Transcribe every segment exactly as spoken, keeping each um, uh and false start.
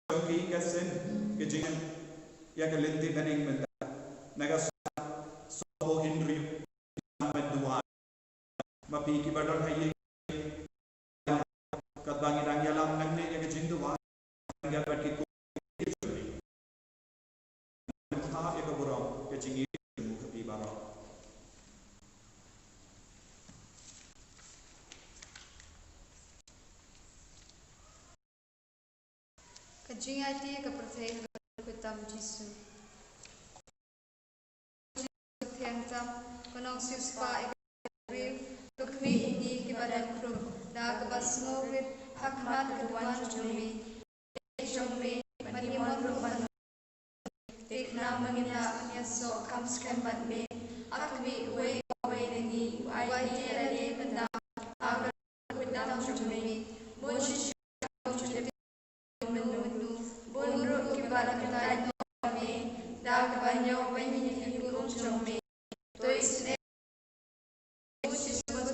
Jong ki ka sien ka jingeh ïa ka lynti bneng mynta. Na ka sien sngewbha hynriew mynta duwai. Ma phi kiba don ha ïing, katba ngi dang ïalam nangne ïa ka jingduwai, ngi bad ki Pynthah ïa ka burom, ka jingïeit jong u ha phi baroh. Ka jingïaid ïa ka pyrthei ha ka kyrteng u Jisu. Thiang tam, ka nongsiewspah ïa ka briew, to khmih ïa ngi kiba dang khrum, da kaba sngewrit ha khmat ka duwan jong me. Jong me, ban ïamon ruh ban Te khnang ba ngin lah ban ïasoh kham skhem bad me. Ha khmih uwei pa uwei na ngi, u aiti ïa lade bynta ha ka kyrteng jong me. Bun shisha u ju tip mynno mynno, bun ruh kiba la kyntait noh ïa me da kaba ñiew beiñ ïa ki hukum jong me. To isynei Bun shisha bun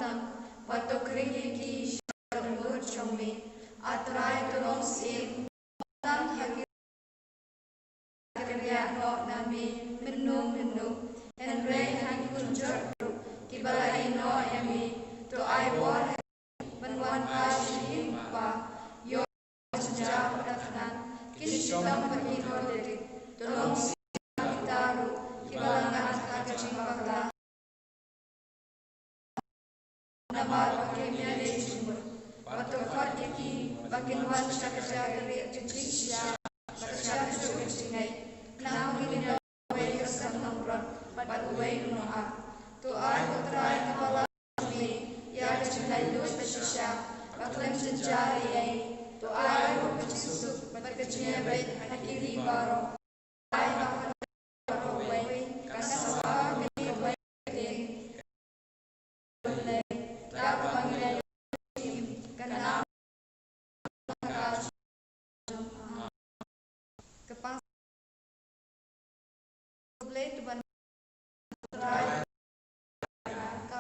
tam, bad to khring ïa ki sha ka bynta jong me. A Trai, to long syiem tang ha ki kyrïah noh na me mynno mynno. Hynrei ha ki khun jot ruh kiba la ïehnoh ïa me, to ai bor ha ki ban wan phai sha ïing u Kpa. Ïoh jynjar bad ka kyrdan, ki shitom bad ki kordit, to long syiem ha kita ruh kiba la ngat ha ka jingbakla. Namar ba kin ïaleh jingmut, bad to khot ïa ki ba kin wan sha ka jaka rieh ka jingshisha bad sha kajuh ka jingngeit, khnang ba ngin ïa long uwei ka sem nongrot bad uwei u nongap. To ai, ko Trai, kaba la me ïa ka jinglaitluid bashisha ba khlem jynjar ei ei. To ai ruh ka jingsuk bad ka jingïabeit ha ki ri baroh. Ai ba ka baroh uwei ka sngewbha ka dei kawei ka dei ka Blei, da kaba ngi la ïoh ka nam ka jong ka pas Blei to ban Trai ka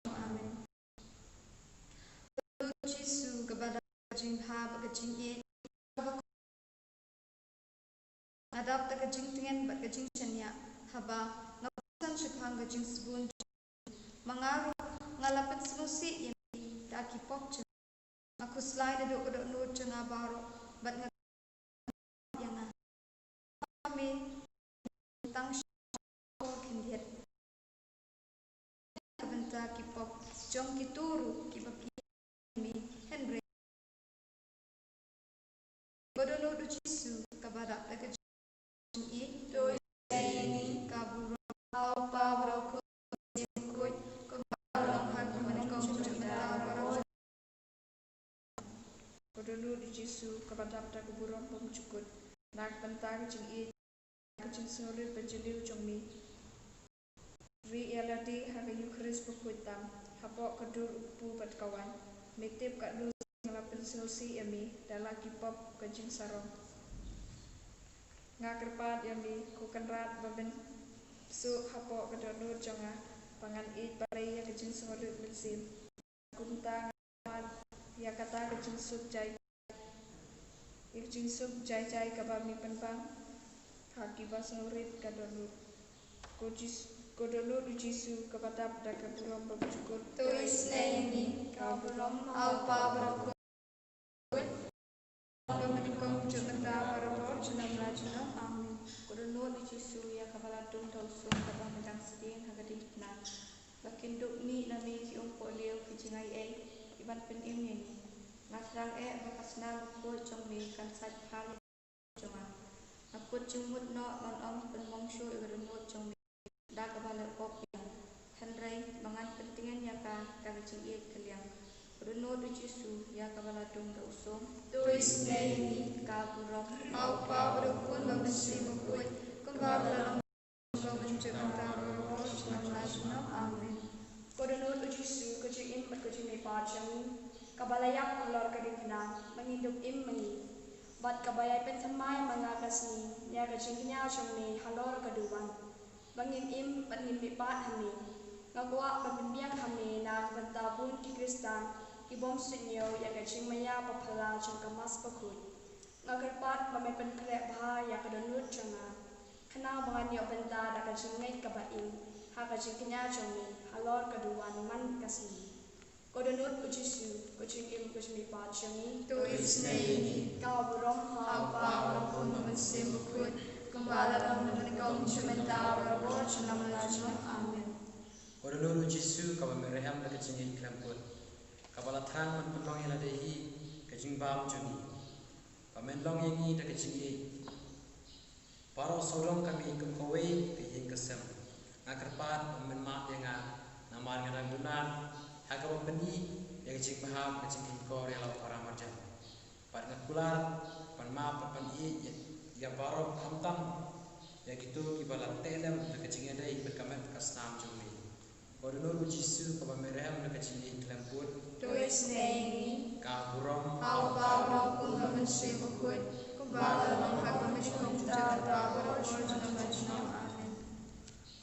Amen. Jisu kaba da ka jingbha bad ka jingïeit. Nga dap da ka jingtngen bad ka jingshaniah haba nga pyrshang shaphang ka jingsbun. Ma nga ruh nga la pynsngewsih ïa me da ki pop jong nga. Nga khuslai naduh ka dohnud jong nga baroh bad nga ïa nga. Me tang sha khyndiat. Ka bynta ki pop jong kito ruh kiba phi me hynrei. Ko Dohnud u Jisu kaba dap da ka jingïeit. To ïa ngi ka burom ha u Kpa bad ha u Khun bad ha u Mynsiem Bakhuid, kumba long ha khmat nyngkong jong ka bynta baroh. Ko Dohnud u Jisu kaba dap da ka burom bymjukut na ka bynta ka jingïeit, ka jingsngewrit bajylliew jong me. Rieh ïa lade ha ka Eukharist bakhuid tam, hapoh ka dur u kpu bad ka waiñ. Me tip katno nga la pynsngewsih ïa me da la ki pop ka jingsarong. Nga kyrpad ïa me, ko Kynrad ba bymsuh hapoh ka dohnud jong nga, ba ngan ïeit balei ïa ka jingsngewrit mynsiem. Kumta nga kyrpad ïa kata ka jingsuk jai, ïa ka jingsuk jai jai kaba me pynbang ha kiba sngewrit ka dohnud. Ko Jis-, ko Dohnud u Jisu kaba dap da ka burom bymjukut. To isynei ïa ngi ka burom ha u Kpa bad ha u Khun. Ba mynnyngkong jong mynta barabor junom la junom. Amen. Ko Dohnud u Jisu ïa kaba la dung da u sum kaba me dang sdieng ha ka diengphna. Ba kin duh mih na me ki umpohliew ki jingaiei, ki ban pynim ïa ngi. Nga sdang eh ba ka snam bakhuid jong me kan sait bha ïa ka jong nga. Nga kut jingmut noh ban ym pynmong shuh ïa ka dohnud jong me da kaba leh pop ïa nga. Hynrei ba ngan pyntngen ïa ka da ka jingïeit ka liang. Ko Dohnud u Jisu ïa kaba la dung da u sum. To isynei ïa ngi ka burom ha u Kpa bad ha u Khun bad ha u Mynsiem Bakhuid, kumba la long Amen. Ko Dohnud u Jisu, ka jingim bad ka jingmihpat jong ngi, kaba la ïap halor ka diengphna ba ngin duh im ma ngi, bad kaba ïai pynthymmai man la ka sngi ïa ka jingkñia jong me halor ka duwan. ba ngin im bad ngin mihpat ha me. Nga kwah ban pynbiang ha me na ka bynta bun ki Khristan ki bym suidñiew ïa ka jingmaïa ba phylla jong ka Mass bakhuid. Nga kyrpad ba men pynkhreh bha ïa ka dohnud jong nga, khnang ba ngan ïoh bynta da ka jingngeit kaba im ha ka jingkñia jong me halor ka duwan man ka sngi. Ko dohnud u Jisu, ko jingim, ko jingmihpat jong ngi, to isynei ïa ngi. Ka burom ha u Kpa, ha u Khun, ha u Mynsiem Bakhuid, kumba la long mynnyngkong, mynta, barabor, junom la junom. Amen. Ko dohnud u Jisu, kaba me rhem da ka jingïeit khlem kut, kaba la thrang ban pynlong ïa lade hi ka jingbam jong ngi, ba men long ïa ngi da ka jingïeit. Baroh sawdong ka mih kum kawei ka ïing ka sem. Nga kyrpad ba men map ïa nga, namar nga dang dunar ha kaba pynïaid ïa ka jingbha ka jingkynmaw ïa la u para marjan. Bad nga kular ban map bad ban ïeit ïa, ïa baroh, khamtam ïa kito kiba la teh lem da ka jingïadei bad ka met ka snam jong me. Ko dohnud u Jisu, kaba me rhem da ka jingïeit khlem kut, to isynei ïa ngi. Ka burom ha u Kpa, ha u Khun, ha u Mynsiem Bakhuid, kumba la long ha kaba mynta, mynta, barabor, junom la junom. Amen.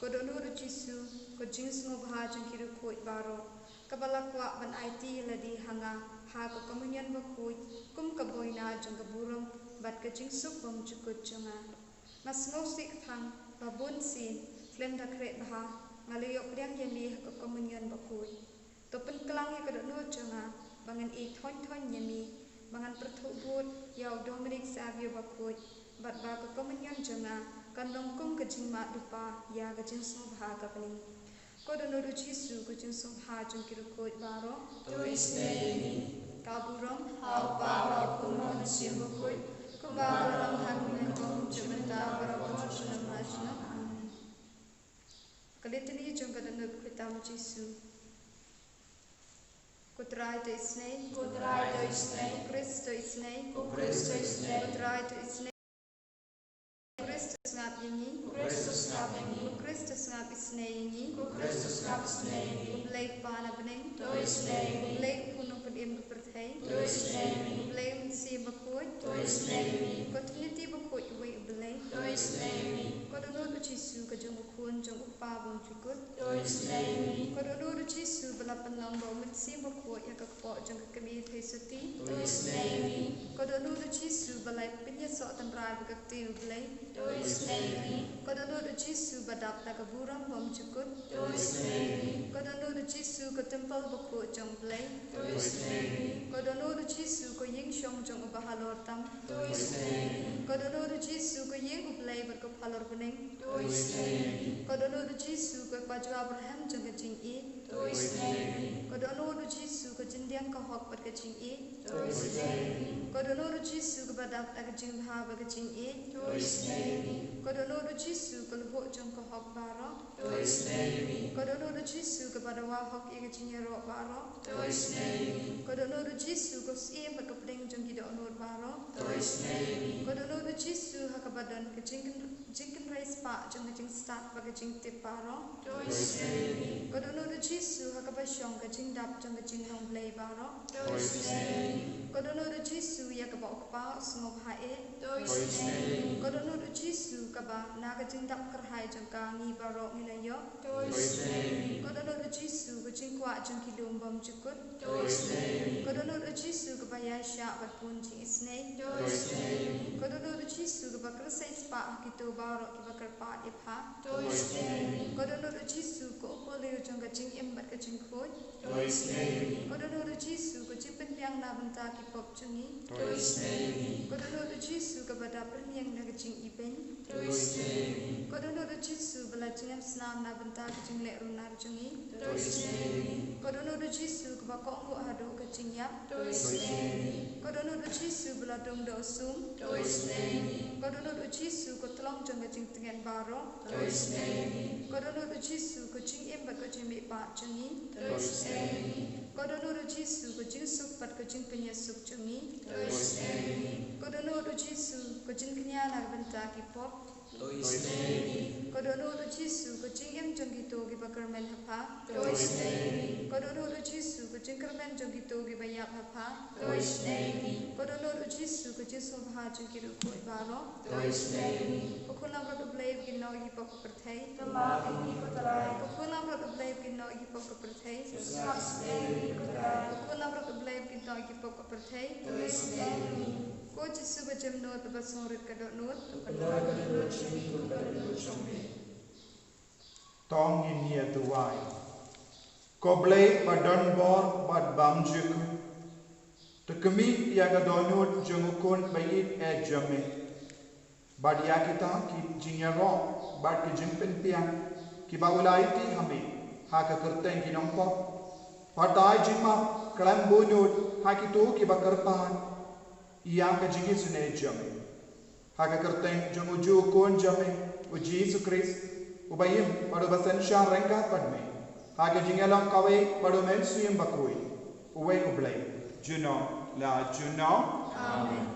Ko dohnud u Jisu, ko jingsngewbha jong ki riewkhuid baroh, kaba la kwah ban aiti ïa lade ha nga ha ka Komunion Bakhuid kum ka buaina jong ka burom bad ka jingsuk bymjukut jong nga. Nga sngewsih kthang ba bun sien, khlem da khreh bha, nga la ïoh pdiang ïa me ha ka Komunion Bakhuid. To pynklang ïa ka dohnud jong nga ba ngan ïeit thoiñ thoiñ ïa me, ba ngan pyrthuh bud ïa u Dominic Savio Bakhuid, bad ba ka Komunion jong nga kan long kum ka jingmad lypa ïa ka jingsngewbha ka bneng. Ko dohnud u Jisu, ko jingsngewbha jong ki riewkhuid baroh, to isynei ïa ngi. Ka burom ha u Kpa, ha u Khun, ha u Mynsiem Bakhuid, kumba la long ha kaba mynta, mynta, barabor, junom la junom. Amen. Ka Litany jong ka dohnud khuid tam u Jisu. Ko Trai, to isynei. Ko Trai, to isynei. Ko Khrist, to isynei. Ko Khrist, to isynei. Ko Trai, to isynei. Ko Khrist, to sngap ïa ngi. Ko Khrist, to sngap ïa ngi. Ko Khrist, to sngap isynei ïa ngi. Ko Khrist, to sngap isynei ïa ngi. Ko Blei Kpa na bneng, to isynei ïa ngi. Ko Blei Khun nongpynim ka pyrthei, to isynei ïa ngi. Ko Blei Mynsiem Bakhuid, to isynei ïa ngi. Ko Trinity bakhuid uwei u Blei, to isynei ïa ngi. Ko dohnud u Jisu, ka jong u Khun jong u Kpa bymjukut, to isynei ïa ngi. Ko dohnud u Jisu, ba la pynlong da u Mynsiem Bakhuid ïa ka kpoh jong ka Kmie Theisotti, to isynei ïa ngi. Ko dohnud u Jisu, ba la pynïasoh tynrai bad ka ktien u Blei, to isynei ïa ngi. Ko dohnud u Jisu, ba dap da ka burom bymjukut, to isynei ïa ngi. Ko dohnud u Jisu, ka Tempyl bakhuid jong u Blei, to isynei ïa ngi. Ko dohnud u Jisu, ka ïingshong jong u Bahalor tam, to isynei ïa ngi. Ko dohnud u Jisu, ka ïing u Blei bad ka phalor bneng, to isynei ïa ngi. Ko dohnud u Jisu, ka Pajwap rhem jong ka jingïeit, to isynei ïa ngi. Ko dohnud u Jisu, ka jingdiang ka hok bad ka jingïeit, to isynei ïa ngi. Ko dohnud u Jisu, kaba dap da ka jingbha bad ka jingïeit, to isynei ïa ngi. Ko dohnud u Jisu, ka lhuh jong ka hok baroh, to isynei ïa ngi. Ko dohnud u Jisu, kaba dawa hok ïa ka jingïaroh baroh, to isynei ïa ngi. Ko dohnud u Jisu, ka syiem bad ka pdeng jong ki dohnud baroh, to isynei ïa ngi. Ko dohnud u Jisu, ha kaba don ka jingkyn-, jingkynrei spah jong ka jingstad bad ka jingtip baroh, to isynei ïa ngi. Ko dohnud u Jisu, ha kaba shong ka jingdap jong ka jinglong Blei baroh, to isynei ïa ngi. Ko dohnud u Jisu, ïa kaba u Kpa u sngewbha eh, to isynei ïa ngi. Ko dohnud u Jisu, kaba na ka jingdap kyrhai jong ka ngi baroh ngi la ïoh, to isynei ïa ngi. Ko dohnud u Jisu, ka jingkwah jong ki lum bymjukut, to isynei ïa ngi. Ko dohnud u Jisu, kaba ïaishah bad bun jingisynei, to isynei ïa ngi. Ko dohnud u Jisu, kaba kynrei spah ha kito baroh kiba kyrpad ïa pha, to isynei ïa ngi. Ko dohnud u Jisu, ka Upolu jong ka jingim bad ka jingkhuid, to isynei ïa ngi. Ko dohnud u Jisu, ka jingpynbiang na bynta ki pop jong ngi, to isynei ïa ngi. Ko dohnud u Jisu, kaba dap rynïeng na ka jingibeiñ, to isynei ïa ngi. Ko dohnud u Jisu, ba la jngemsnam na bynta ka jingleh runar jong ngi, to isynei ïa ngi. Ko dohnud u Jisu, kaba kohnguh haduh ka jingïap, to isynei ïa ngi. Ko dohnud u Jisu, ba la dung da u sum, to isynei ïa ngi. Ko dohnud u Jisu, ka tyllong jong ka jingtngen baroh, to isynei ïa ngi. Ko dohnud u Jisu, ka jingim bad ka jingmihpat jong ngi, to isynei ïa ngi. Ko dohnud u Jisu, ka jingsuk bad ka jingpynïasuk jong ngi, to isynei ïa ngi. Ko dohnud u Jisu, ka jingkñia na ka bynta ki pop, to isynei ïa ngi. Ko Dohnud u Jisu, ka jingim jong kito kiba kyrmen ha pha. To ïa sneng ïa ngi. Ko dohnud u Jisu, ka jingkyrmen jong kito kiba ïap ha pha. To ïa sneng ïa ngi. Ko dohnud u Jisu, ka jingsngewbha jong ki riewkhuid baroh. To ïa sneng ïa ngi. Ko khun langbrot U Blei ba kynnoh ïa ki pop ka pyrthei. Kyrpad ïa ngi ko Trai. Ko khun langbrot U Blei ba kynnoh ïa ki pop ka pyrthei. To sngap sngewbha ïa ngi ko Trai. Ko khun langbrot U Blei ba kynnoh ïa ki pop ka pyrthei. To ïa sneng ïa ngi. Ko Jisu ba jemnud, ba sngewrit ka dohnud. To pynlong ka dohnud jong ngi kum ka dohnud jong me. To ngin ïa duwai. Ko Blei ba don bor bad bymjukut, to khmih ïa ka dohnud jong u khun ba ïeit eh jong me, bad ïa kita ki jingïaroh bad ki jingpynbiang kiba u la aiti ha me ha ka kyrteng ki nongpop, batai jingmap khlem bynnud ha kito kiba kyrpad ïa ka jingisynei jong me. Ha ka kyrteng jong uju u Khun jong me, u Jisu Khrist, uba im bad uba synshar ryngkat bad me ha ka jingïalong kawei bad u Mynsiem Bakhuid, uwei U Blei, junom la junom. Amen.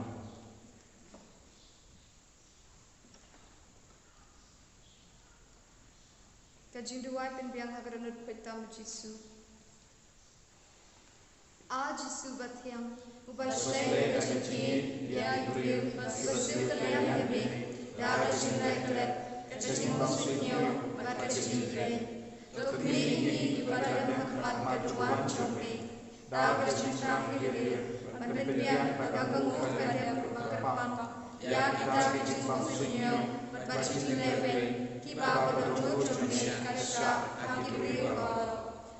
Ka jingduwai pynbiang ha ka dohnud pyrthei tam u Jisu. A Jisu bathiang, uba shlei ka jingkit ïa ki briew, uba siew ka liang ïa me da ka jingleh klet, ka jingbymsuidñiew bad ka jingïeit. To khmih ïa ngi kiba don ha khmat ka duwan jong me da ka jingthrang ïa ki briew, ban pynbiang ba ka nguh ka dem kaba kyrpang ïa kita ki jingbymsuidñiew bad ka jingleh beiñ kiba ka dohnud jong me ka shah ha ki briew baroh.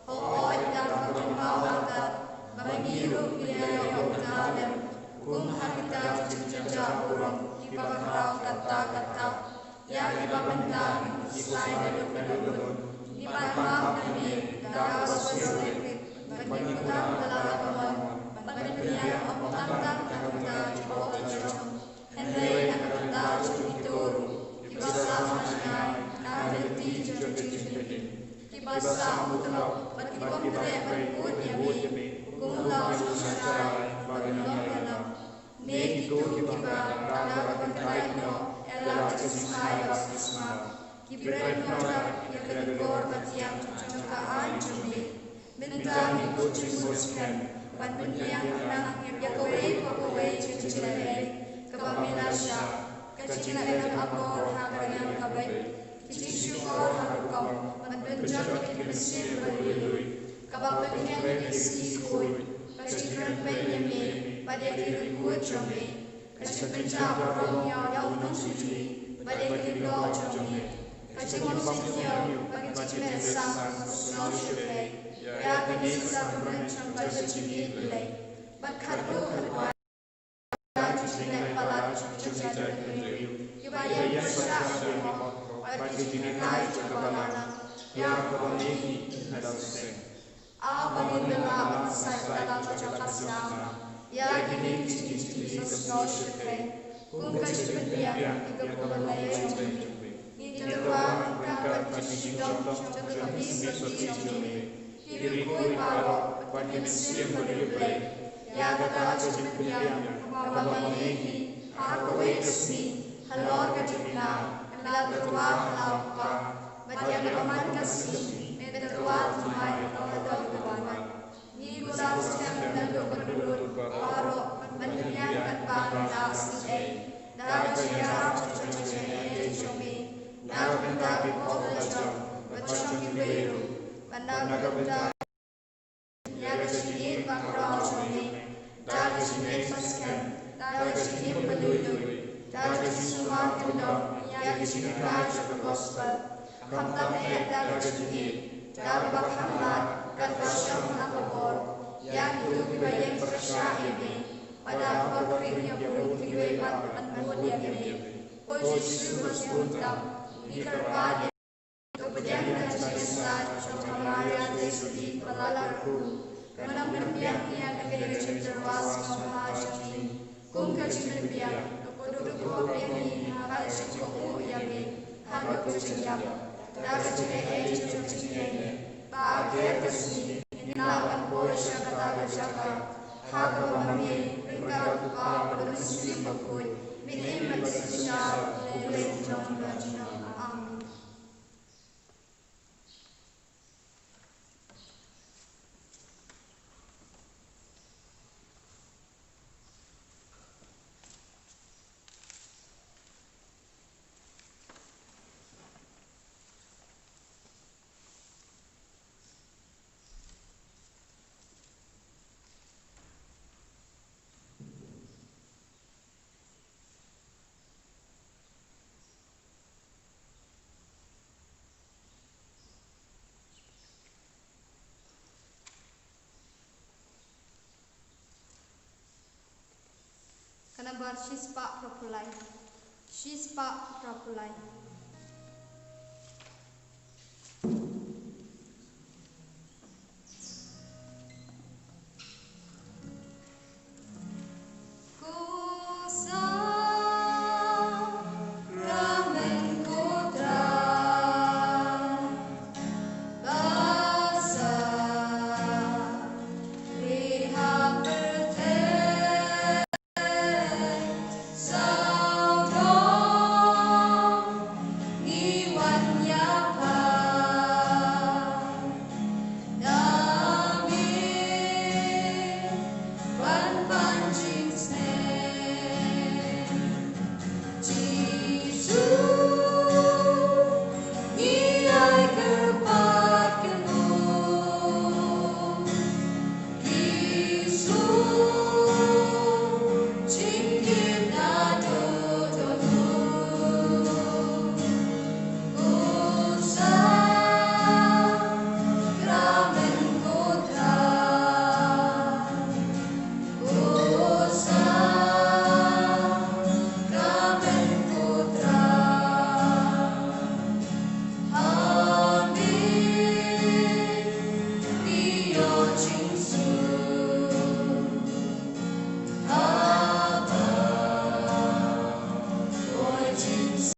Hooid, dang ban kynmaw artat ba ngi ruh ngi la ïoh ïa uta u lem, kum ha kita ki jingjynjar burom kiba khraw katta katta. Ïa kiba mynta ngi khuslai naduh naduh, ngi pan map na me da kaba sngewrit, bad ngi kudang kylla ka mon ban pynïaid ym tang tang ha kita ki pop la jong, hynrei na ka bynta jong kito ruh kiba sah ha jngai na ka lynti jong ka jingpynim, kiba sah mutlop bad ki bym treh ban bud ïa me kum u lawjong Trai ba pynlong ïalam. Ne kito kiba da kaba kyntait noh ïa la ka jingkhuslai baptisma, ki bret noh ïa ka lykor bathiang jong ka aiñ jong me. Mynta ngi bud jingmut skhem ban pynbiang khnang ïa kawei pa kawei ka jingleh beiñ kaba me la shah, ka jingleh akor ha ka liang ka beit, ka jingshukor ha ka rukom ban pynjot ïa ka mynsiem ba lui lui, kaba pynkheiñ ïa ki sngi khuid, ka jingkren beiñ ïa me bad ïa ki riewkhuid jong me, ka jingpynjah burom ïa u nongshakri bad ïa ki lyngdoh jong me, ka jingbymsuidñiew bad ka jingmeh sam sngewsih ïa kane ka sakrament jong ka jingïeit Blei, bad khatduh khatwai ïa ka jingleh palat jong ki jaitbynriew kiba ïeng pyrshah ïa me, bad ka jinghikai jong ka Balang ïa kaba me hi na ka seng. A Blei, ngi la ban said da la ka jong ka snam ïa kine ki jingïeit ba sngewsih, kum ka jingpynbiang ïa ka kaba lai jong me. Ngi tyrwa ryngkat bad ka jingdom jong ka Kmie Sotti jong me, ki riewkhuid baroh bad ki mynsiem ba riewblei ïa kata ka jingpynbiang kaba me hi ha kawei ka sngi halor ka jingkynmaw, me la tyrwa ha la u Kpa, bad ïa kaba man ka sngi me tyrwa thymmai ha ka doh kaba wan. Ngi khuslai skhem naduh ka dulur baroh ban pynbiang katba la sngewsih da ka jingïarap jong ka jingaiei jong me na ka bynta ki pop la jong bad jong kiwei ruh, bad na ka bynta ïa ka jingïeit bakhraw jong me, da ka jingïeit baskhem, da ka jingim ba lui lui, da ka jingsumar kyndong ïa ka jinghikai jong ka gospel, khamtam eh da ka jingïeit, da kaba khang lad katba shong ha ka bor, ïa kito kiba ïeng pyrshah ïa me, bad da kaba khring ïa kiwei pat ban bud ïa me. Ko Jisu ba sngewbha tam, ngi kyrpad ïa ka pdiang ka jingïasaid jong ka Maria Theisotti ba la kyrkhu, kan ym pynbiang ïa kane ka jingtyrwa sngewbha jong ngi kum ka jingpynbiang, ka pynduh pop ïa ngi ha ka jingkohnguh ïa me ha ka jingïap, da ka jingaiei jong ka jingïaineh, ba ha ka sngi ngin lah ban poi sha kata ka jaka ha kaba ma me ryngkat u Kpa bad u Mynsiem Bakhuid, me im bad synshar, U Blei junom la junom. Amen. Number shispah phra phew lai. Shispah phra phew lai. Ko Sakramen ko Trai, ba sakri ha pyrthei sawdong, ngi wan ïa pha. Nami wan pan jingsneng. Jisu, ngi ai kyrpad kynmaw. Jisu, jingkit naduh don. Ko Sakramen ko Trai, ko Sakramen ko Trai. Ha me ngi ïoh jingsuk, haba poi jingsuk.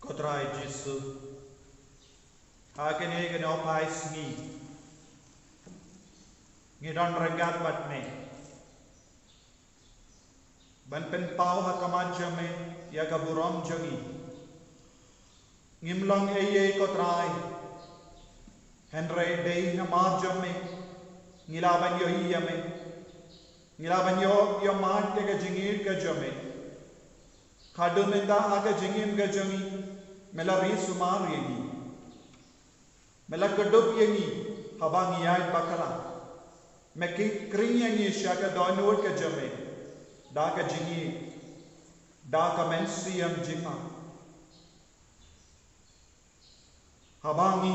Ko Trai Jisu, ha kine ki nohphai sngi ngi don ryngkat bad me ban pynpaw ha khmat jong me ïa ka burom jong ngi. Ngim long ei ei ko Trai, Hynrei dei namar jong me ngi lah ban ïohi ïa me. Ngi lah ban ïoh ïa ka jingïeit ka jong me. Haduh mynta ha ka jingim ka jong ngi me la ri sumar ïa ngi. Me la kdup ïa ngi haba ngi ïaid bakla. Me khring ïa ngi sha ka dohnud ka jong me da ka jingïeit, da ka mynsiem jingma. Haba ngi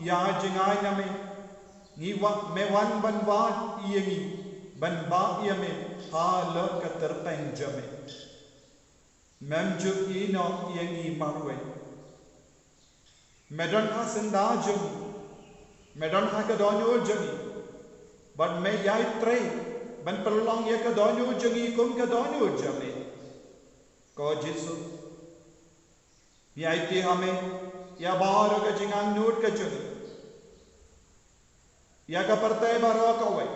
ïaid jngai na me, ngi wan, me wan ban wad ïa ngi, ban bah ïa me halor ka tyrpeng jong me. Mem ju ïehnoh ïa ngi marwei. Me don ha syndah jong ngi, me don ha ka dohnud jong ngi, bad me ïai trei ban pynlong ïa ka dohnud jong ngi kum ka dohnud jong me. Ko Jisu, ngi aiti ha me ïa baroh ka jingangnud ka jong ngi, ïa ka pyrthei baroh kawei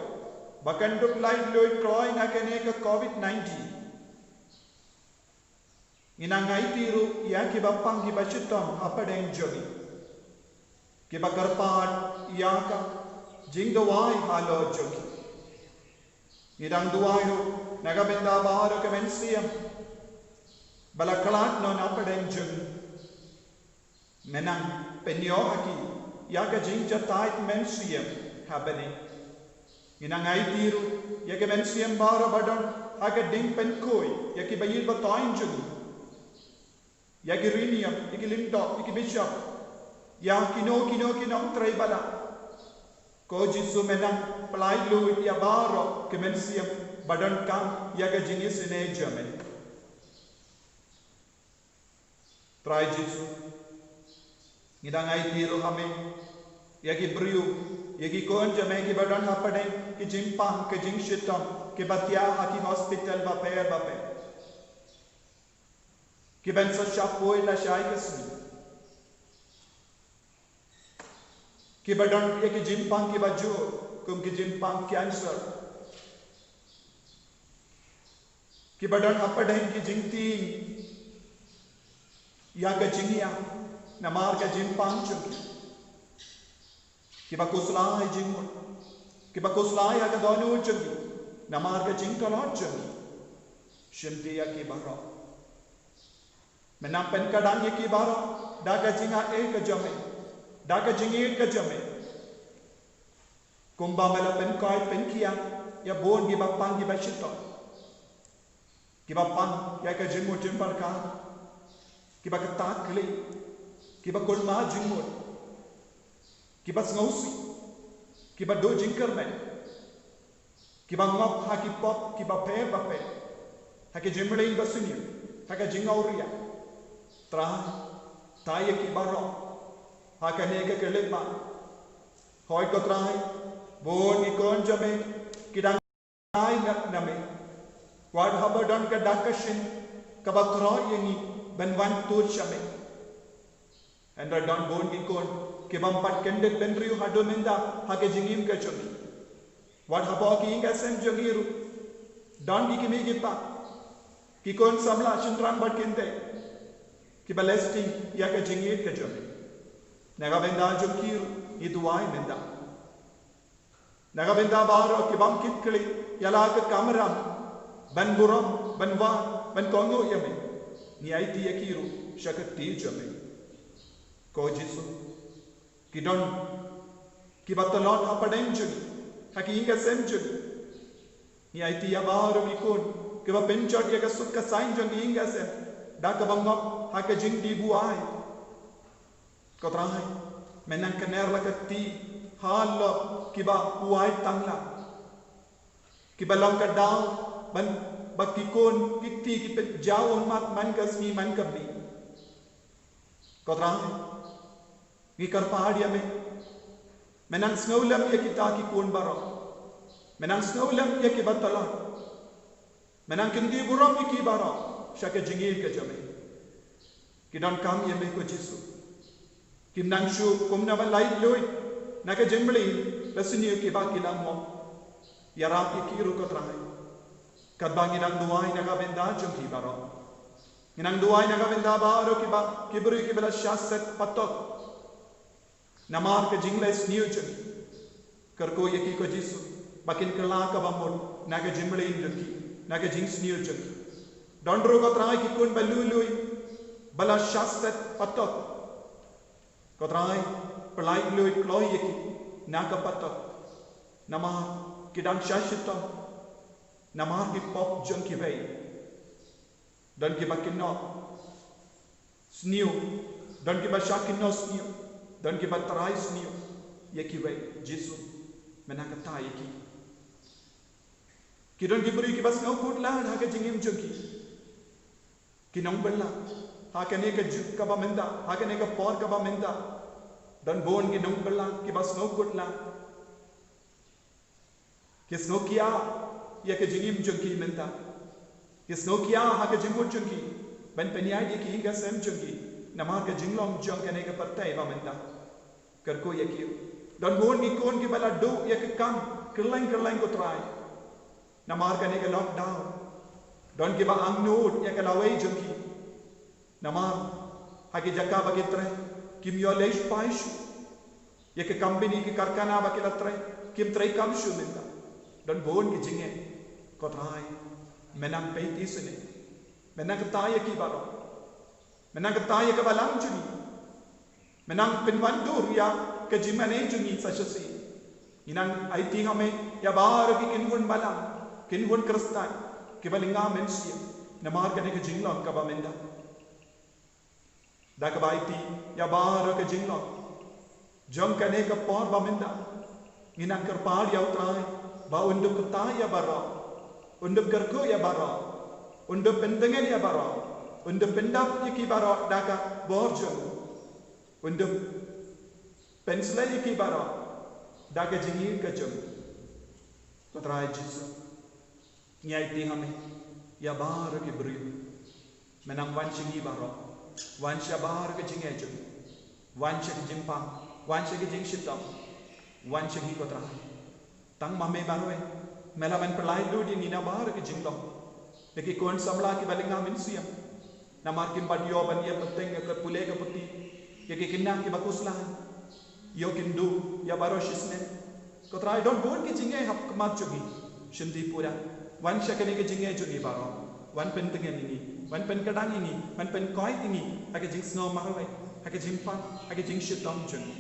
ba kan duh laitluid kloi na kane ka covid nineteen. Ngi nang aiti ruh ïa kiba pang kiba shitom hapdeng jong ngi, kiba kyrpad ïa ka jingduwai halor jong ngi. Ngi dang duwai ruh na ka bynta baroh ka mynsiem ba la khlad noh hapdeng jong ngi. Me nang pynïoh ha ki ïa ka jingjahthait mynsiem ha bneng. Ngi nang aiti ruh ïa ka mynsiem baroh ba don ha ka jingpynkhuid ïa kiba ïeit ba thoiñ jong ngi, ïa ki riewniam, ïa ki lyngdoh, ïa ki bishop, ïa kino kino ki nongtrei balang. Ko Jisu, me nang pyllait luid ïa baroh ka mynsiem ba donkam ïa ka jingisynei jong me. Trai Jisu, ngi dang aiti ruh ha me ïa ki briew, ïa ki khun jong me kiba don hapdeng ki jingpang, ki jingshitom, kiba thiah ha ki hospital bapher bapher, kiban sa shah poi lashai ka sngi, kiba don ïa ki jingpang kiba jur kum ki jingpang cancer, kiba don hapdeng ki jingtieng ïa ka jingïap namar ka jingpang jong ki, kiba khuslai jingmut, kiba khuslai ha ka dohnud jong ki namar ka jingtlot jong ki. Shim ïa ki baroh. Me nang pynkhlaiñ ïa ki baroh da ka jingaiei ka jong me, da ka jingïeit ka jong me, kumba me la pynkoit pynkhia ïa bun kiba pang kiba shitom, kiba pang ïa ka jingmut jingpyrkhat, kiba ktah khlieh, kiba kulmar jingmut, kiba sngewsih, kiba duh jingkyrmen, kiba ngop ha ki pop kiba pher bapher, ha ki jingmlien basniew, ha ka jingawria. Trai, thaw ïa ki baroh ha kane ka khyllipmat. Hooid ko Trai, bun ki khun jong me ki dang ai na me, wat haba don ka dak ka shin kaba khroh ïa ngi ban wan tuid sha me. Hynrei don bun ki khun ki bym pat kyndit bynriew haduh mynta ha ka jingim ka jong ngi. Wat hapoh ki ïing ka sem jong ngi ruh don ki kmie ki kpa, ki khun samla shynrang bad kynthei, kiba leh sting ïa ka jingïeit ka jong me. Na ka bynta jong ki ruh ngi duwai mynta. Na ka bynta baroh ki bym kit khlieh ïa la ka kamram ban burom, ban wad, ban kohnguh ïa me, ngi aiti ïa ki ruh sha ka kti jong me. Ko Jisu, ki don kiba tlot hapdeng jong ngi, ha ki ïing ka sem jong ngi. Ngi aiti ïa baroh ki khun kiba pynjot ïa ka suk ka saiñ jong ki ïing ka sem da kaba ngop ha ka jingdih buaid. Ko Trai, me nang kner la ka kti halor kiba buaid tang la, kiba long ka daw ban ba ki khun ki kti ki pynjaw ummat man ka sngi man ka miet. Ko Trai, ngi kyrpad ïa me, me nang sngewlem ïa kita ki khun baroh, me nang sngewlem ïa kiba tlot. Me nang kyntiew burom ïa ki baroh sha ka jingïeit ka jong me. Ki donkam ïa me ko Jisu. Kim nang shuh kumno ban laitluid na ka jingmlien basniew kiba ki la ngop. Ïarap ïa ki ruh ko Trai, katba ngi nang duwai na ka bynta jong ki baroh. Ngi nang duwai na ka bynta baroh kiba, ki briew kiba la shah set patok. Namar ka jingleh sniew jong ki. Kyrkhu ïa ki ko Jisu ba kin kylla kaba mut na ka jingmlien jong ki, na ka jingsniew jong ki. Don ruh ko Trai ki khun ba lui lui ba la shah set patot. Ko Trai, pyllait lut kloi ïa ki na ka patot. Namar ki dang shah shitom namar ki pop jong kiwei. Don kiba kynnoh sniew, don kiba shah kynnoh sniew, don kiba trai sniew ïa kiwei. Jisu, men nang kata ïa ki. Ki don ki briew kiba sngewkhuslai ha ka jingim jong ki. Ki nongbylla ha kane ka juk kaba mynta, ha kane ka por kaba mynta. Don bun ki nongbylla kiba sngewkhuslai. Ki sngewkhia ïa ka jingim jong ki mynta. Ki sngewkhia ha ka jingmut jong ki ban pynïaid ïa ki ïing ka sem jong ki namar ka jinglong jong kane ka pyrthei ba mynta. Kyrkhu ïa ki. Don bun ki khun kiba la duh ïa ka kam kylleng kylleng, ko Trai, namar kane ka lockdown. Don kiba angnud ïa ka lawei jong ki. Namar ha ki jaka ba ki trei kim ïoh leit phai shuh. Ïa ki company, ki karkhana ba ki la trei, kim trei kam shuh mynta. Don bun ki jingeh, ko Trai. Men nang peit isynei. Men nang kata ïa ki baroh. Men nang kata ïa ka balang jong ngi. Men nang pynwan dur ïa ka jingmane jong ngi sa shisien. Ngi nang aiti ha me ïa baroh ki kynhun balang, kynhun Khristan kiba lynga mynsiem namar kane ka jinglong kaba mynta. Da kaba aiti ïa baroh ka jinglong jong kane ka por ba mynta, ngi nang kyrpad ïa u Trai ba un dup kata ïa baroh, un dup kyrkhu ïa baroh, un dup pyntngen ïa baroh, un dup pyndap ïa ki baroh da ka bor jong u, un dup pynsleh ïa ki baroh da ka jingïeit ka jong u. Ko Trai Jisu, ngi aiti ha me ïa baroh ki briew. Men nang wan sha ngi baroh. Wan sha baroh ka jingeh jong ngi. Wan sha ka jingpang, wan sha ka jingshitom. Wan sha ngi, ko Trai. Tang ma me baroh, me lah ban pyllait lut ïa ngi na baroh ka jinglong. Ïa ki khun samla kiba lynga mynsiem namar kim pat ïoh ban ïa bteng ïa ka pule ka puthi, ïa ki khynnah kiba khuslai, ïoh kin duh ïa baroh shisnem. Ko Trai, don bun ki jingeh hapdeng ka khmat jong ngi sha Tripura. Wan sha kane ka jingeh jong ngi baroh. Wan pyntngen ïa ngi, wan pynkdang ïa ngi, wan pynkoit ïa ngi ha ka jingsngew marwei, ha ka jingpang, ha ka jingshitom jong ngi.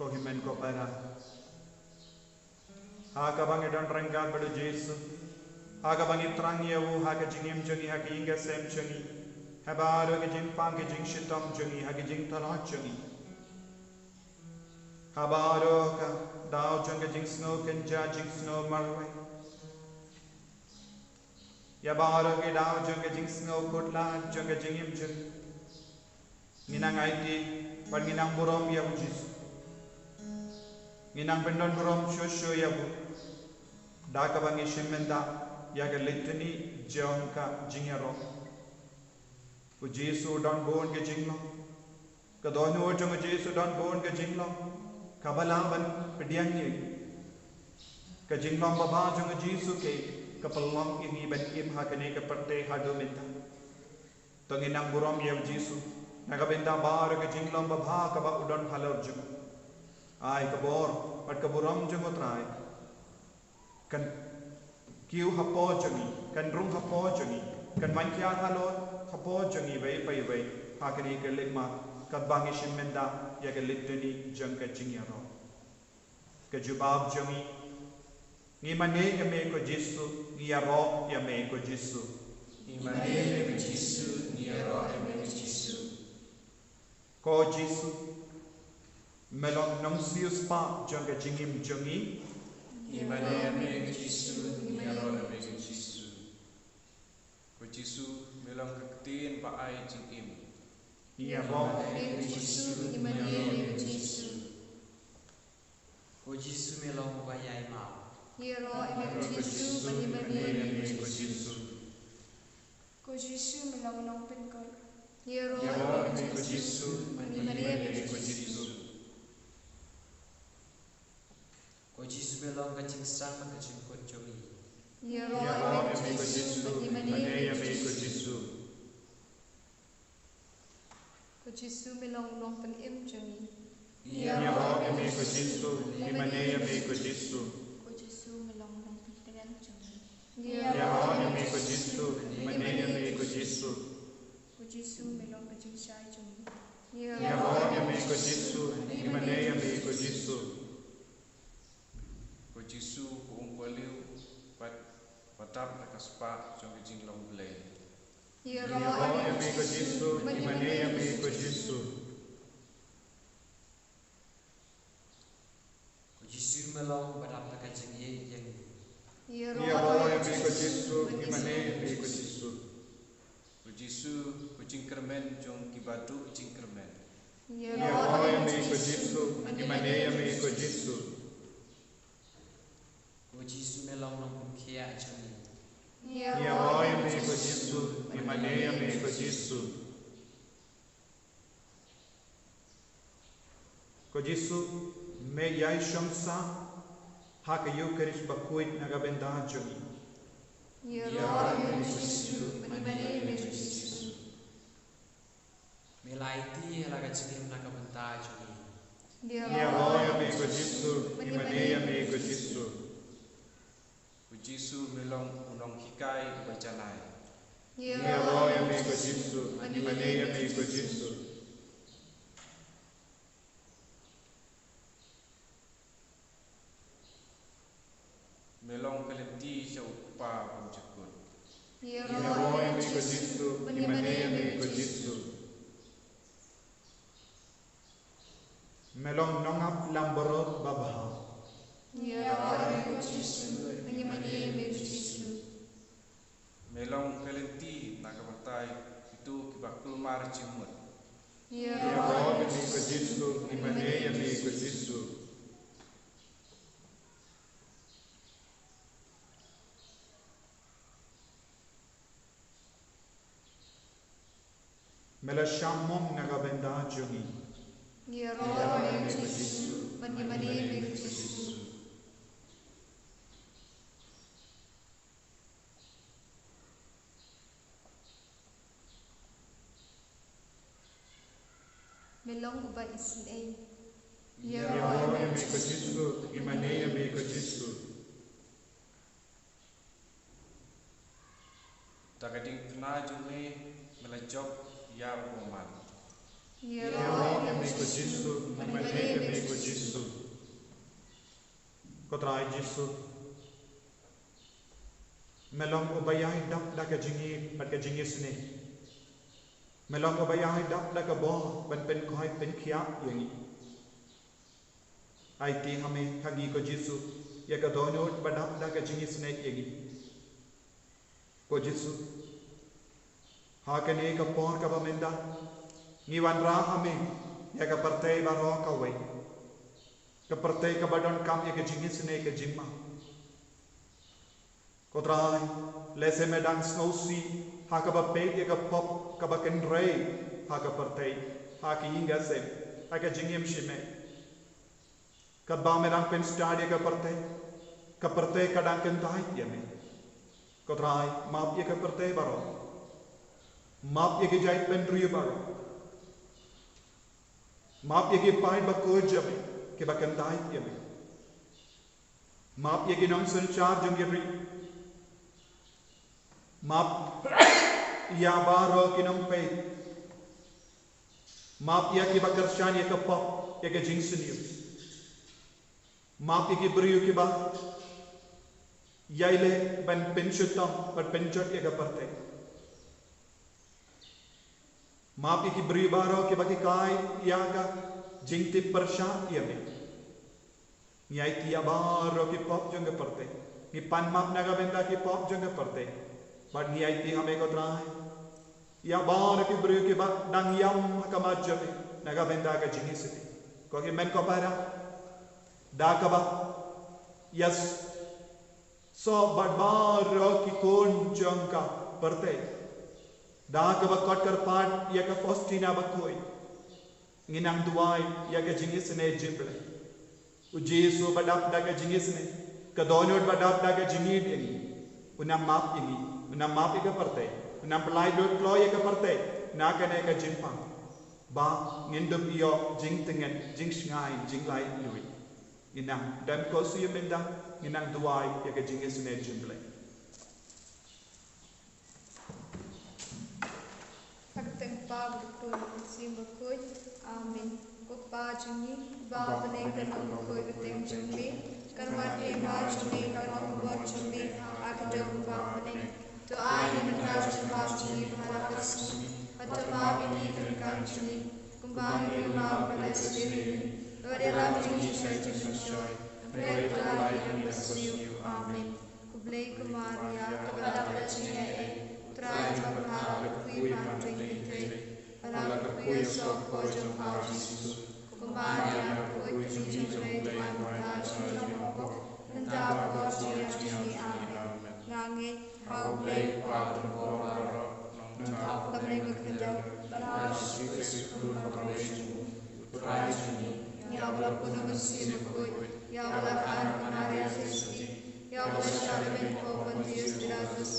Ko hynmen ko para, ha kaba ngi don ryngkat bad u Jisu, ha kaba ngi thrang ïa u ha ka jingim jong ngi, ha ka ïing ka sem jong ngi, ha baroh ki jingpang ki jingshitom jong ngi, ha ki jingtlot jong ngi, ha baroh ka daw jong ka jingsngew kynja, jingsngew marwei, ïa baroh ki daw jong ka jingsngew khutlai jong ka jingim jong ngi, ngi nang aiti bad ngi nang burom ïa u Jisu. Ngi nang pyndon burom shuh shuh ïa u da kaba ngi shim bynta ïa ka litany jong ka jingïaroh. U Jisu u don bun ka jinglong. Ka dohnud jong u Jisu u don bun ka jinglong kaba lah ban pdiang ïa ngi. Ka jinglong babha jong u Jisu ka, ka pynlong ïa ngi ban im ha kane ka pyrthei haduh mynta. To ngin nang burom ïa u Jisu na ka bynta baroh ka jinglong babha kaba u don halor jong u. Ai ka bor bad ka burom jong u Trai kan kiew hapoh jong ngi, kan rung hapoh jong ngi, kan mangkhiar halor hapoh jong ngi iwei pa iwei ha kane ka leit mat katba ngi shim bynta ïa ka litany jong ka jingïaroh. Ka jubab jong ngi: Ngi mane ïa me ko Jisu, ngi ïaroh ïa me ko Jisu. Ngi mane ïa me ko Jisu, ngi ïaroh ïa me ko Jisu. Ko Jisu, me long nongsiewspah jong ka jingim jong ngi. Ngi mane ïa me ko Jisu, ngi ïaroh ïa me ko Jisu. Ko Jisu, me long ka ktien ba ai jingim. Ngi ïaroh ïa me ko Jisu, ngi mane ïa me ko Jisu. Ko Jisu, me long uba ïai maw. Ngi ïaroh ïa me ko Jisu, ngi mane ïa me ko Jisu. Ko Jisu, me long u nongpynkhuid. Ngi ïaroh ïa me ko Jisu, ngi mane ïa me ko Jisu. Ko Jisu, me long ka jingsang bad ka jingkut jong ngi. Ngi ïaroh ïa me ko Jisu, ngi mane ïa me ko Jisu. Ko Jisu, me long u nongpynim jong ngi. Ngi ïaroh ïa me ko Jisu, ngi mane ïa me ko Jisu. Ko Jisu, me long u nongpyntriem jong ngi. Ngi ïaroh ïa me ko Jisu, ngi mane ïa me ko Jisu. Ko Jisu, me long ka jingshai jong ngi. Ngi ïaroh ïa me ko Jisu, ngi mane ïa me ko Jisu. Ko Jisu, ko um koit lyiur bad ba dap da ka spah jong ka jinglong Blei. Ngi ïaroh ïa me ko Jisu, ngi mane ïa me ko Jisu. Ko Jisu, me long ba dap da ka jingïeit ïa ngi. Ngi ïaroh ïa me ko Jisu, ngi mane ïa me ko Jisu. Ko Jisu, ko jingkyrmen jong kiba duh jingkyrmen. Ngi ïaroh ïa me ko Jisu, ngi mane ïa me ko Jisu. Ko Jisu, me long nongpynkhiah jong ngi. Ngi ïaroh ïa me ko Jisu, ngi mane ïa me ko Jisu. Ko Jisu, me ïai shong sah ha ka Eukharist bakhuid na ka bynta jong ngi. Ngi ïaroh ïa me ko Jisu, ngi mane ïa me ko Jisu. Me la aiti ïa la ka jingim na ka bynta jong ngi. Ngi ïaroh ïa me ko Jisu, ngi mane ïa me ko Jisu. Ko Jisu, me long u nonghikai uba janai. Ngi ïaroh ïa me ko Jisu, ngi mane ïa me ko Jisu. Me long ka lynti sha u Kpa bymjukut. Ngi ïaroh ïa me ko Jisu, ngi mane ïa me ko Jisu. Me long nongap langbrot babha. Ngi ïaroh ïa me ko Jisu, ngi mane ïa me ko Jisu. Me long ka lynti na ka batai kito kiba kulmar jingmut. Ngi ïaroh ïa me ko Jisu, ngi mane ïa me ko Jisu. Me la shah mong na ka bynta jong ngi. Ngi ïaroh ïa me ko Jisu, bad ngi mane ïa me ko Jisu. Me long uba isynei. Ngi ïaroh ïa me ko Jisu, ngi mane ïa me ko Jisu. Da ka jingkyrkhu jong me, me la jop ïa u bymman. Ïaroh ïa me ko Jisu, mane ïa me ko Jisu. Ko Trai Jisu, me long uba ïai dap da ka jingïeit bad ka jingisynei. Me long uba ïai dap da ka bor ban pynkhoi pynkhiah ïa ngi. Aiti ha me ha ngi ko Jisu ïa ka dohnud ba dap da ka jingisynei ïa ngi. Ko Jisu, ha kane ka por kaba mynta ngi wanrah ha me ïa ka pyrthei baroh kawei, ka pyrthei kaba donkam ïa ka jingisynei ka jingma. Ko Trai, lehse me dang sngewsih ha kaba peit ïa ka pop kaba kynrei ha ka pyrthei, ha ka ïing ka sem, ha ka jingim sha me. Katba me dang pynstad ïa ka pyrthei, ka pyrthei ka dang kyntait ïa me. Ko Trai, map ïa ka pyrthei baroh. Map ïa ki jaitbynriew baroh. Map ïa ki paid bakhuid jong me kiba kyntait ïa me. Map ïa ki nongsynshar jong ki ri. Map ïa baroh ki nongpeit. Map ïa kiba kyrshan ïa ka pop, ïa ka jingsniew. Map ïa ki briew kiba ïai leh ban pynshitom bad pynjot ïa ka pyrthei. Map ïa ki briew baroh kiba ki kai ïa ka jingtip pyrshah ïa me. Ngi aiti ïa baroh ki pop jong ka pyrthei. Ngi pan map na ka bynta ki pop jong ka pyrthei. Bad ngi aiti ha me ko Trai ïa baroh ki briew kiba dang ïam ha khmat jong me na ka bynta ka jingisynei. Ko hynmen ko para, da kaba ïasoh bad baroh ki khun jong ka pyrthei, da kaba kot kyrpad ïa ka Faustina bakhuid, ngi nang duwai ïa ka jingisynei jong U Blei. U Jisu ba dap da ka jingisynei, ka dohnud ba dap da ka jingïeit ïa ngi, un nang map ïa ngi, un nang map ïa ka pyrthei, un nang pyllait lut kloi ïa ka pyrthei na kane ka jingpang, ba ngin dup ïoh jingtngen, jingshngaiñ, jinglaitluid. Ngi nang dem ko shu ïa mynta, ngi nang duwai ïa ka jingisynei jong U Blei. Ha ka kyrteng U Kpa bad U Khun bad U Mynsiem Bakhuid. Amen. Ko Kpa jong ngi uba ha bneng, kan long bakhuid ka kyrteng jong me, kan wan ka hima jong me, kan long ka mon jong me ha ka jong u ba ha bneng. To ai ïa ngi mynta u jingpang jong ngi ba ha ka sngi, bad to map ïa ngi ki ryngkat jong ngi, kumba ngi ruh map ïa ki ba la sngewsih ïa ngi, bad ïalam ïa ngi sha ka jingmynshuwa, hynrei to lait ïa ngi na ka sniew. Amen. Khublei ko Maria, kaba dap da ka jingaiei, U Trai u don bad pha, la kyrkhu ïa phi ha ki kynthei, bad la kyrkhu ïa u soh ka kpoh jong pha U Jisu. Ko Maria bakhuid, kmie jong U Blei, to ai mynta ïa ngi kiba ïap, mynta bad ka hor jong ka jong ngi. Amen. Nga ngeit ha U Blei u Kpa Jong U Bor Baroh, Nongthaw ha bneng bad ha ka khyndew, bad ha U Jisu Khrist u khun ba kawei jong u, U Trai jong ngi, ïa uba la pun da U Mynsiem Bakhuid, ïa uba la kha na ka Maria Theisotti, ïa uba la shah lehbeiñ hapoh u Pontius Pilatus,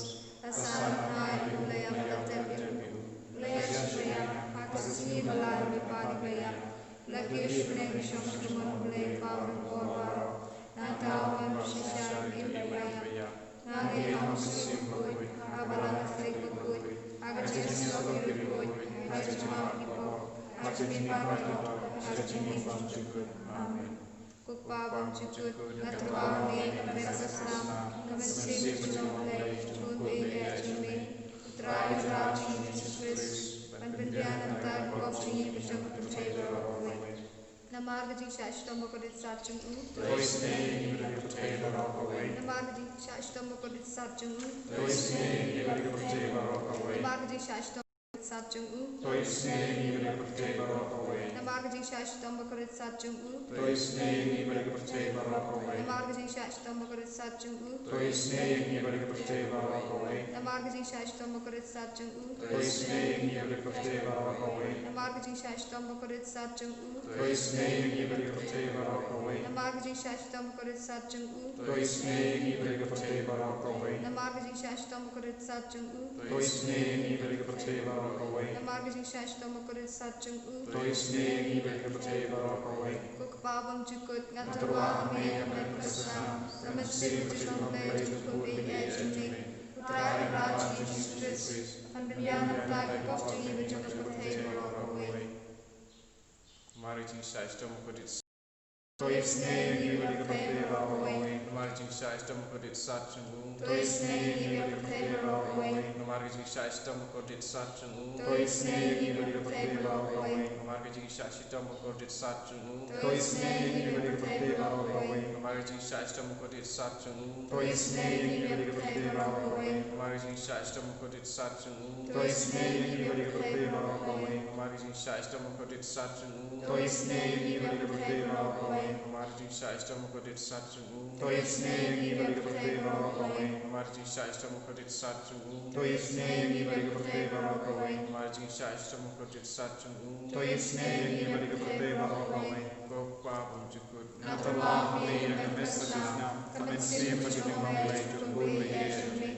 la sah, la kynmaw, la ïaid, la tep ïa u, la ïaid sha ka jingïap, ha ka sngi ba lai, la mihpat na ki ba ïap, la kiew sha bneng, la shong sha ka mon U Blei U Kpa Jong U Bor Baroh. Nangta u wan ban shisha ïa ki ba ïap. Nga ngeit ha U Mynsiem Bakhuid, ha ka Balang Katholik bakhuid, ha ka jingïasyllok ki riewkhuid, ha ka jingmap ki pop, ha ka jingmihpat ki pop, ha ka jingim bymjukut. Amen. Ko Kpa bymjukut, nga tyrwa ha me ban beh ka snam, ka mynsiem ka jong U Blei, jong U Khun baieid jong me, U Trai U Blei jong ngi U Jisu Khrist, ban pynbiang na ka bynta ki pop jong ngi bad jong ka pyrthei baroh kawei. Namar ka jingshah shitom bakordit sat jong u, to isynei ïa ngi bad ka pyrthei baroh kawei. Namar ka jingshah shitom bakordit sat jong u, to isynei ïa ngi bad ka pyrthei baroh kawei. Namar ka jingshah shitom bakordit sat jong u, to isynei ïa ngi bad ka pyrthei baroh kawei. Namar ka jingshah shitom bakordit sat jong u, to isynei ïa ngi bad ka pyrthei baroh kawei. Namar ka jingshah shitom bakordit sat jong u, to isynei ïa ngi bad ka pyrthei baroh kawei. Namar ka jingshah shitom bakordit sat jong u, to isynei ïa ngi bad ka pyrthei baroh kawei. Namar ka jingshah shitom bakordit sat jong u, to isynei ïa ngi bad ka pyrthei baroh kawei. Namar ka jingshah shitom bakordit sat jong u, to isynei ïa ngi bad ka pyrthei baroh kawei. Namar ka jingshah shitom bakordit sat jong u, to isynei ïa ngi bad ka pyrthei baroh kawei. Namar ka jingshah shitom bakordit sat jong u, to isynei ïa ngi bad ka pyrthei baroh kawei. Ko Kpa bymjukut, nga tyrwa ha me ban beh ka snam, ka mynsiem ka jong U Blei, jong U Khun baieid jong me, U Trai U Blei jong ngi U Jisu Khrist, ban pynbiang na ka bynta ki pop jong ngi bad jong ka pyrthei baroh kawei. To isynei ïa ngi bad ïa ka pyrthei baroh kawei. Namar ka jingshah shitom bakordit sat jong u. To isynei ïa ngi bad ïa ka pyrthei baroh kawei. Namar ka jingshah shitom bakordit sat jong u. To isynei ïa ngi bad ïa ka pyrthei baroh kawei. Namar ka jingshah shitom bakordit sat jong u. To isynei ïa ngi bad ïa ka pyrthei baroh kawei. Namar ka jingshah shitom bakordit sat jong u. To isynei ïa ngi bad ïa ka pyrthei baroh kawei. Namar ka jingshah shitom bakordit sat jong u. To isynei ïa ngi bad ïa ka pyrthei baroh kawei. Namar ka jingshah shitom bakordit sat jong u. To isynei ïa ngi bad ïa ka pyrthei baroh kawei. Namar ka jingshah shitom bakordit sat jong u. To isynei ïa ngi bad ïa ka pyrthei baroh kawei. Namar ka jingshah shitom bakordit sat jong u. To isynei ïa ngi bad ïa ka pyrthei baroh kawei. Namar ka jingshah shitom bakordit sat jong u. To isynei ïa ngi bad ïa ka pyrthei baroh kawei. Ko Pa bymjukut. Nga tyrwa ha me ïa ka met bad ka snam, ka mynsiem bad ka jinglong leit jong u bun baieid jong me.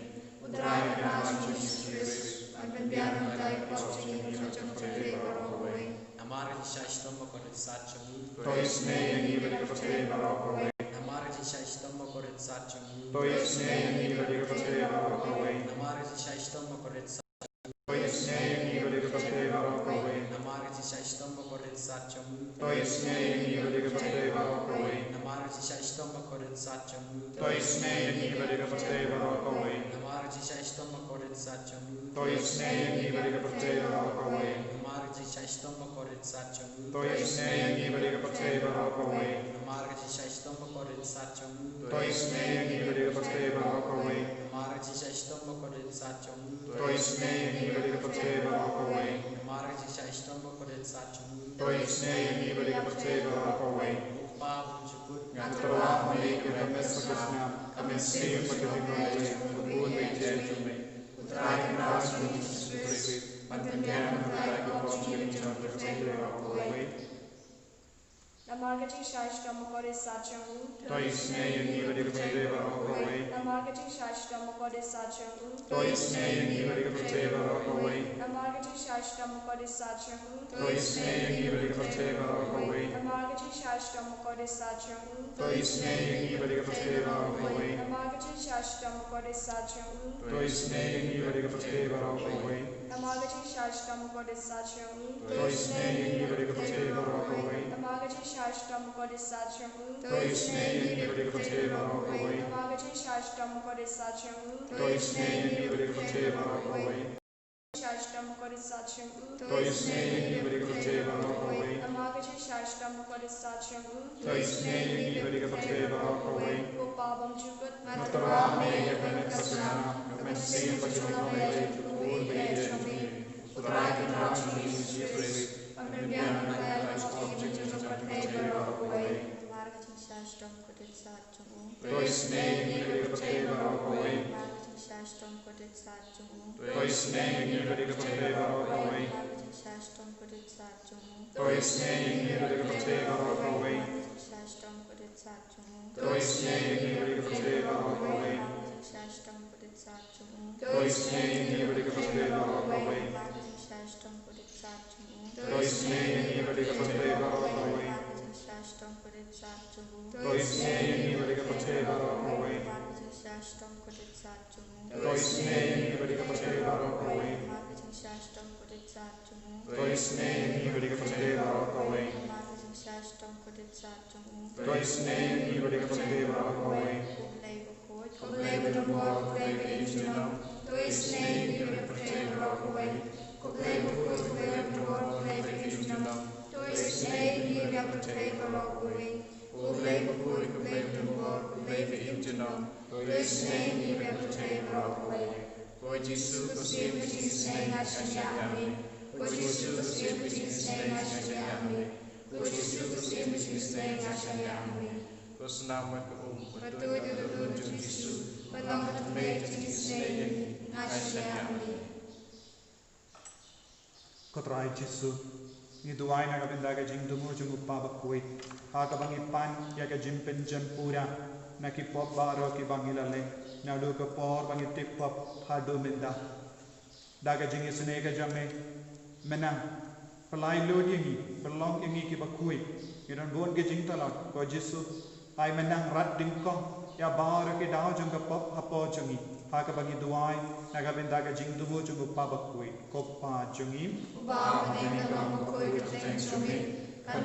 U Trai Kynrad jong ngi Jisu Khrist, ban pynbiang na ka bynta ki pop jong ngi bad jong ka pyrthei baroh kawei. Namar ka jingshah shitom bakordit sat jong u. To isynei ïa ngi bad ïa ka pyrthei baroh kawei. Namar ka jingshah shitom bakordit sat jong u. To isynei ïa ngi bad ïa ka pyrthei baroh kawei. Namar ka jingshah shitom bakordit sat jong u. To isynei ïa ngi bad ïa ka pyrthei baroh kawei. Namar ka jingshah shitom bakordit sat jong u. To isynei ïa ngi bad ïa ka pyrthei baroh kawei. Namar ka jingshah shitom bakordit sat jong u. To isynei ïa ngi bad ïa ka pyrthei baroh kawei. Namar ka jingshah shitom bakordit sat jong u. To isynei ïa ngi bad ïa ka pyrthei baroh kawei. Namar ka jingshah shitom bakordit sat jong u. To isynei ïa ngi bad ïa ka pyrthei baroh kawei. Namar ka jingshah shitom bakordit sat jong u. To isynei ïa ngi bad ïa ka pyrthei baroh kawei. Namar ka jingshah shitom bakordit sat jong u. To isynei ïa ngi bad ïa ka pyrthei baroh kawei. Namar ka jingshah shitom bakordit sat jong u. To isynei ïa ngi bad ïa ka pyrthei baroh kawei. Ko Pa bymjukut. Nga tyrwa ha me ïa ka met bad ka snam, ka mynsiem bad ka jinglong leit jong u bun baieid jong me. U Trai Kynrad jong ngi Jisu Khrist, ban pynbiang na ka bynta ki pop jong ngi bad jong ka pyrthei baroh kawei. Namar ka jingshah shitom bakordit sat jong u. To isynei ïa ngi bad ïa ka pyrthei baroh kawei. Namar ka jingshah shitom bakordit sat jong u. To isynei ïa ngi bad ïa ka pyrthei baroh kawei. Namar ka jingshah shitom bakordit sat jong u. To isynei ïa ngi bad ïa ka pyrthei baroh kawei. Namar ka jingshah shitom bakordit sat jong u. To isynei ïa ngi bad ïa ka pyrthei baroh kawei. Namar ka jingshah shitom bakordit sat jong u. To isynei ïa ngi bad ïa ka pyrthei baroh kawei. Namar ka jingshah shitom bakordit sat jong u. To isynei ïa ngi bad ïa ka pyrthei baroh kawei. Namar ka jingshah shitom bakordit sat jong u. To isynei ïa ngi bad ïa ka pyrthei baroh kawei. Namar ka jingshah shitom bakordit sat jong u. To isynei ïa ngi bad ïa ka pyrthei baroh kawei. Shah shitom bakordit sat jong u. To isynei ïa ngi bad ïa ka pyrthei baroh kawei. Namar ka jingshah shitom bakordit sat jong u. To isynei ïa ngi bad ïa ka pyrthei baroh kawei. Ko Pa bymjukut. Nga tyrwa ha me ïa ka met bad ka snam, ka mynsiem bad ka jinglong leit jong u bun baieid jong me. U Trai Kynrad jong ngi Jisu Khrist, ban pynbiang na ka bynta ki pop jong ngi bad jong ka pyrthei baroh kawei. Namar ka jingshah shitom bakordit sat jong u. To isynei ïa ngi bad ïa ka pyrthei baroh kawei. Namar ka jingshah shitom bakordit sat jong u. To isynei ïa ngi bad ïa ka pyrthei baroh kawei. Namar ka jingshah shitom bakordit sat jong u. To isynei ïa ngi bad ïa ka pyrthei baroh kawei. Namar ka jingshah shitom bakordit sat jong u. To isynei ïa ngi bad ïa ka pyrthei baroh kawei. Namar ka jingshah shitom bakordit sat jong u. To isynei ïa ngi bad ïa ka pyrthei baroh kawei. Namar ka jingshah shitom bakordit sat jong u. To isynei ïa ngi bad ïa ka pyrthei baroh kawei. Namar ka jingshah shitom bakordit sat jong u. To isynei ïa ngi bad ïa ka pyrthei baroh kawei. Namar ka jingshah shitom bakordit sat jong u. To isynei ïa ngi bad ïa ka pyrthei baroh kawei. Namar ka jingshah shitom bakordit sat jong u. To isynei ïa ngi bad ïa ka pyrthei baroh kawei. Namar ka jingshah shitom bakordit sat jong u. To isynei ïa ngi bad ïa ka pyrthei baroh kawei. Ko Blei bakhuid, ko Blei badonbor, ko Blei ba im junom. To isynei ïa ngi bad ïa ka pyrthei baroh kawei. Ko Blei bakhuid, ko Blei badonbor, ko Blei ba im junom. To isynei ïa ngi bad ïa ka pyrthei baroh kawei. Ko Blei bakhuid, ko Blei badonbor, ko Blei ba im junom. To isynei ïa ngi bad ïa ka pyrthei baroh kawei. Ko Jisu, ko Syiem ka jingisynei, nga shaniah ha me. Ko Jisu, ko Syiem ka jingisynei, nga shaniah ha me. Ko Jisu, ko Syiem ka jingisynei, nga shaniah ha me. Ko snam bad ka um, ko tuid bad ka lum jong u Jisu, ban long ka thymmei ka jingisynei ïa ngi, nga shaniah ha me. Ko Trai Jisu, ngi duwai na ka bynta ka jingthmu jong u Kpa bakhuid, ha kaba ngi pan ïa ka jingpynjem pura na ki pop baroh kiba ngi la leh, naduh ka por ba ngi tip pop haduh mynta. Da ka jingisynei ka jong me, mynta, pynlait lut ïa ngi, pynlong ïa ngi kiba khuid, ngi don bun ki jingtlot, ko Jisu, ai mynta rat dyngkong ïa baroh ki daw jong ka pop hapoh jong ngi, ha kaba ngi duwai na ka bynta ka jingthmu jong u Kpa bakhuid, ko Kpa jong ngi. Uba ha bneng, ka long bakhuid ka kyrteng jong me, kan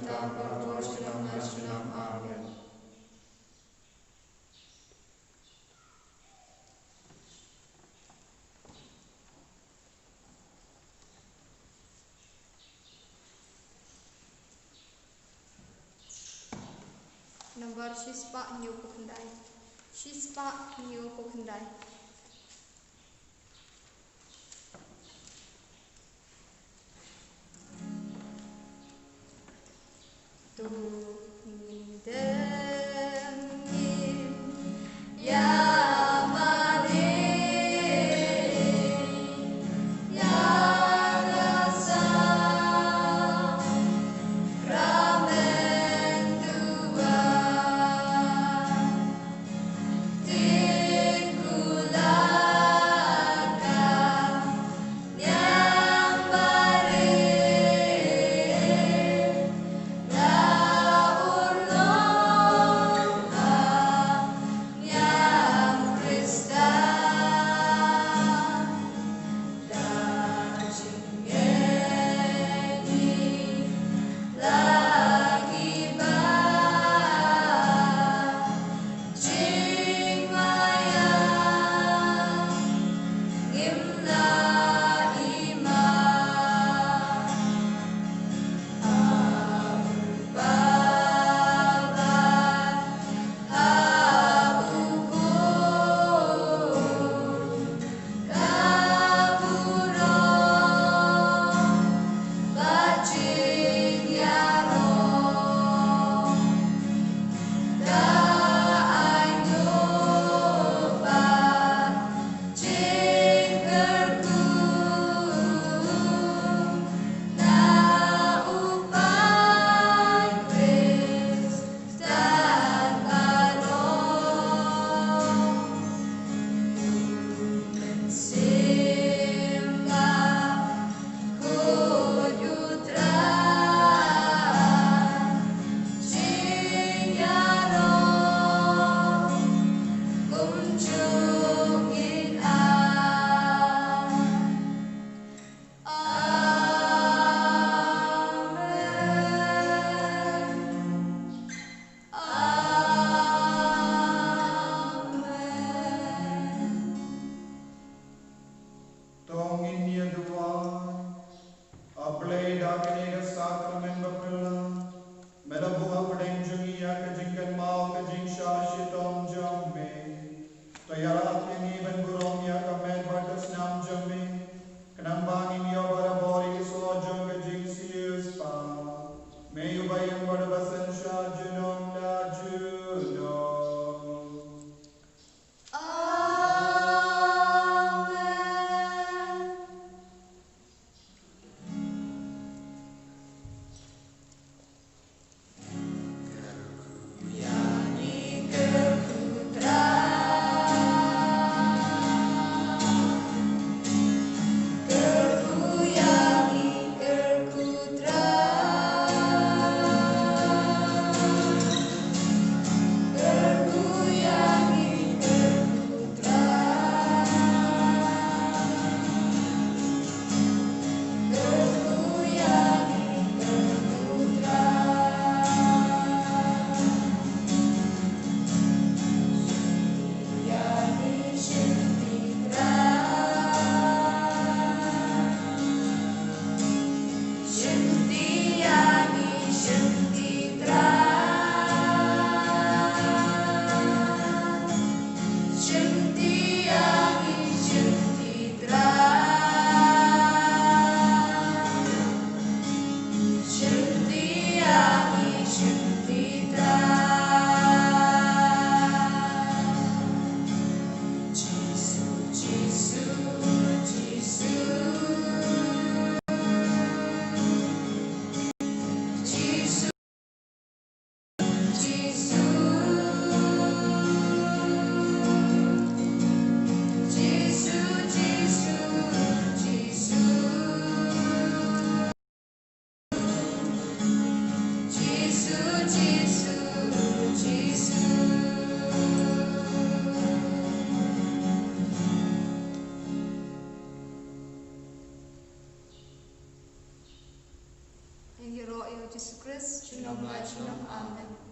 mynta bad baroh junom ha junom. Amen. Number shispah hynñiewphew khyndai. Shispah hynñiewphew khyndai. Ïaroh ïa u Jisu Khrist. Junom la junom. Amen.